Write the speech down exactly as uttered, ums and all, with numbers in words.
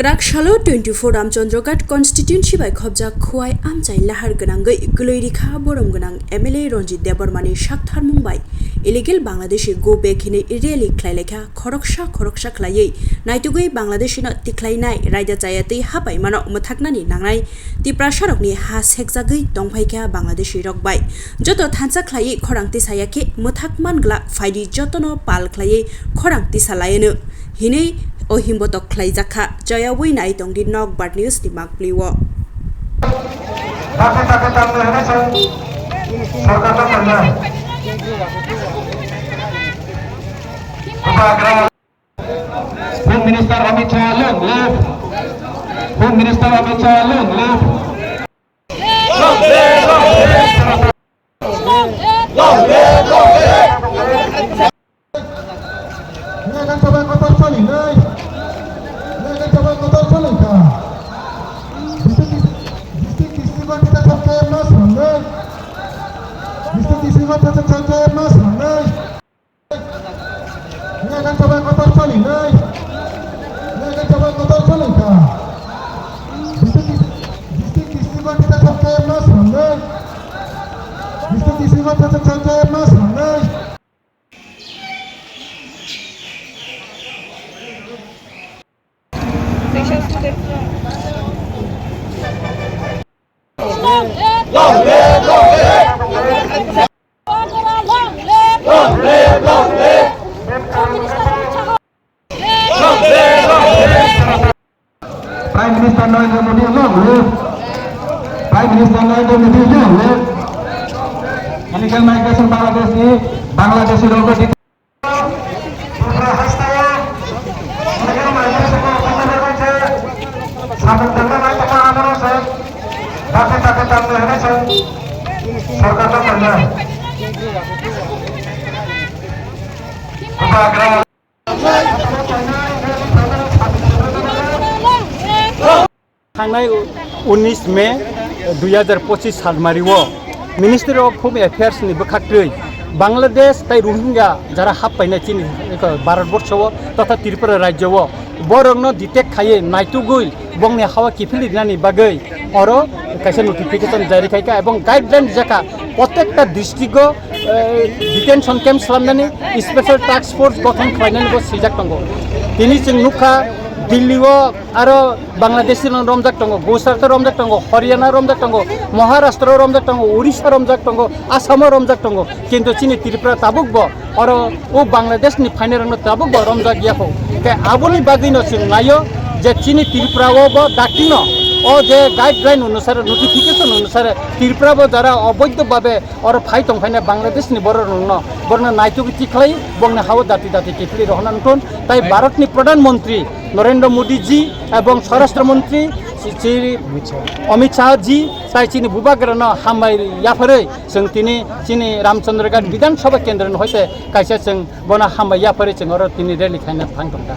Kwrak salo twenty-four Ramchandra Ghat constituency bai khobjak Khowai amchai lahar gwnangwi kwlwi rikha borom gwnang M L A Ranjit Debbarmani saktharmung bai illegal Bangladeshi go back hinwi rally khlai laikha khoroksa khoroksa khlaiwi naitugwi Bangladeshino tikhlainai raida chaya twi hapaimano mwthaknani nangnai Tiprasarokni ha sekjagwi tongphaikha Bangladeshi rok bai. Joto thansa khlaiwi khorang tisaya khe mwthak man glak phaidi jotono pal khlaiwi khorang tisa laiano hinwi o himbotok khlaijakha. Choyawi nai tongdi Nokbar News ni makpli o. Dakhe dakhe tamni hwnwi chwng sarkarno khainai. Bubagra. Home Minister Amit Shah, long live. Home Minister Amit Shah, long live. Nega coba kotor soli nai. Nega coba kotor soli ka. District, district, district ko kita sampai mas mana? District, district ko kita sampai mas mana? Nega coba kotor soli nai. Nega coba kotor soli ka. District, district, district ko kita sampai mas mana? District, district ko kita sampai mas mana? Prime Minister Narendra Modi, long live. Prime Minister Narendra Modi, long live. Illegal migration Bangladesh ni, Bangladeshi rokno di- Samung tangna nai tongma amoro se, dakhe dakhe tangna hwnwi se, sarkarno khainai. Bubagra. Thangnai unis May dui hazar pochis salmari o Ministry of Home Affairs ni bwkhaktwi Bangladesh tai Rohingya jara hap painai chini Bharat borsho o totha Tripura rajyo o borokno detect khaiwi naitugwi bongni hawa kiphilwi rinani bagwi oro kaisa notification jari khaikha ebong guideline rijak kha protekta district o, eh, detention camp slamnani, special task force gothon khlainani bo swijak tongo. Tini chwng nukha Delhi o aro Bangladesh romjak tongo, Gujarat romjak tongo, Haryana romjak tongo, Maharashtra romjak tongo, Orissa romjak tongo, Assam romjak tongo, kintu chini Tripura tabuk bo oro o Bangladesh ni phainairokno tabuk bo romjak ya kho. Khe aboni bagwino chwng naio je chini Tripura o bo dakti no o je guideline onusare, notification onusare Tripura bo jara oboidho babe oro phai tong phaina Bangladesh ni borok rokno borokno naitugwi tikhlai bongni hao dati dati kiphilwi rohorna wngthun. Tai Bharat ni Pradhan Mantri Narendra Modi ji ebong Swarashtra Mantri Shri Amit Shah ji tai chini bubagrano hambai yapharwi chwng tini chini Ramchandra Ghat Bidhan Sabha Kendra ni hoite kaisa chwng bono hambai yapharwi chwng oro tini rally khaina thang tongkha.